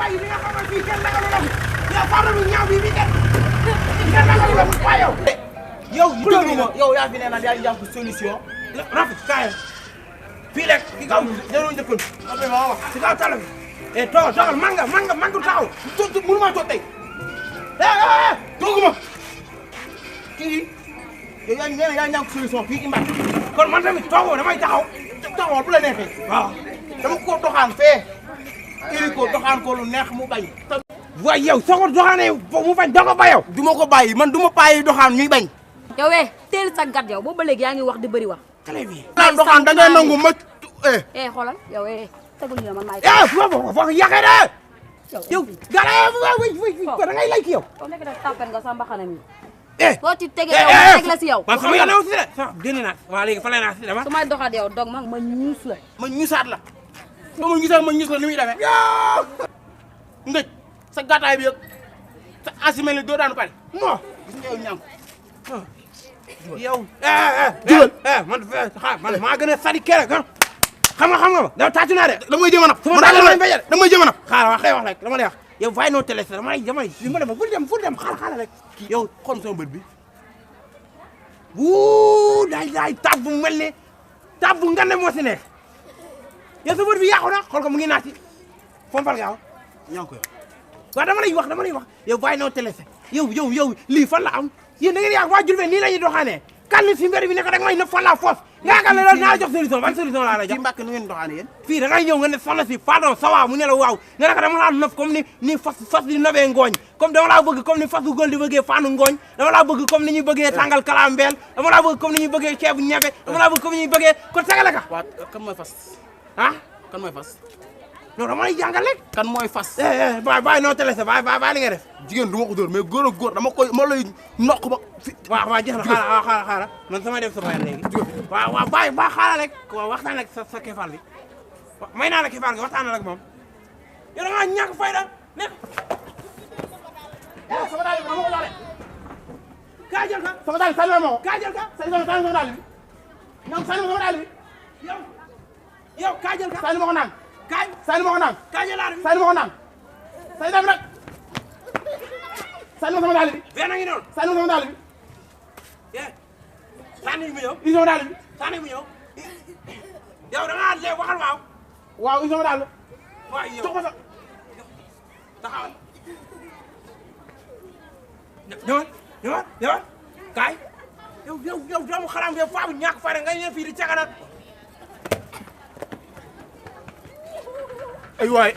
waaye li nga xamal fii kenn naka la dem yow faru bi ñaaw bi bi kenn naka la dem waaye yow déglu ma yow yaa fi nee naan yaa ngi jàpp solution rafet kaay fii rek ki kaw jarul njëkkal après ma wax si kaw tala bi e toogal manga taxaw mënu maa toog tey tooguma kii yow yaa nee na yaa ngi jàpp solution fii ci mbaa kon man tamit toogoo damay taxaw bu la neexee waaw dama ko doxaan fee iri ko doxaan ko lu neex mu bañ. waaye yow soo ko doxaanee mu bañ doo ko ba yow. du ma ko bàyyi man du ma bàyyi doxaan ñuy bañ. yow teel sa gat yow boobu ba léegi yaa ngi wax di bëri wax. très bien. naan doxaan da ngay nangu ma. xoolal yow tegul ñu la man maay. foofu yàqee de. yow gare ko da ngay lay ki yow. soo nekk nag tàppet nga sa mbaxana mi. boo ci tegee yow teg la si yow. man sama yoon si de génn naa waaw léegi fa lay naa si dama. su may doxaat yow dog ma ñuus la. ma ñuusaat la. ma ñuusaat ma ñuus la ni muy demee. ngëj sa gàttaay bi yëg sa asimel ni doo daanu pare. moo gis nga yow ñànk. yow. man maa gën a sadi kere xam nga ma da tàccu naa de. damay jëm a nap damay jëm a nap. xaaral wax rek dama lay wax yow fay noo télé dama li ma def fu dem xaaral rek. yow xool sama bët bi. wuu daay tab bu mel ne tab bu ngande moo si nekk. yow sa bët bi yàqu na xool ko mu ngi naati fompal gaaw ñaan ko yow waaw dama lay wax yow bàyyi noo télé yow lii fan la am yéen da ngeen yàq waa Diourbel nii la ñuy doxaanee kan si mbir bi ne ko rek may nëb fan la foos nga yaakaar ne loolu naa la jox solution ban solution laa la jox. fii Mbàkke nu ngeen doxaanee yéen. fii da ngay ñëw nga ne soxna si pardon ça va mu ne la waaw nga ne ko dama laa nëb comme ni fas di nëbee ngooñ comme dama laa bëgg comme ni fas bu góor di bëggee faanu ngooñ dama laa bëgg comme ni ñuy bëggee tàngal kalambeel dama laa bëgg comme ni ñuy bëggee ceebu ñebe dama laa bëgg comme ni ñuy bëggee kon sagale ka. waaw kan mooy fas ah kan mooy fas. non dama lay jàngal rek. kan mooy fas. bàyyi noo télé sa bàyyi li nga def. jigéen du ma ko dóor mais góor ak góor dama koy ma lay nokk ba fi. waaw jeex na xaaral man sama def sa bayal léegi. waaw bàyyi xaaral rek waxtaan ak sa kefal bi may naa la kefal gi waxtaan ak moom. yow da ngaa ñàkk fayda nekk. sama daal bi dama ko laale. kaa jël ka. sama daal bi sànni ma ko. kaa jël ka. sama daal bi. ñoom sànni ma sama daal bi. yow kaa jël ka. sànni ma ko naan. kaay sànni ma ko naan. kaay jëlaat bi sànni ma ko naan. sànni dem rek. sànni ma sama daal bi. benn ngi noonu. sànni ma sama daal bi. sànni mu ñëw. indi sama daal bi. sànni mu ñëw. yow da ngaa lee waxal waaw. waaw indi sama daal. waaw yow jox ko sa. taxawal. ñëwal. kaay. yow doomu xaram yow faabu ñàkk fayda nga ñëw fii di cagana. ay waay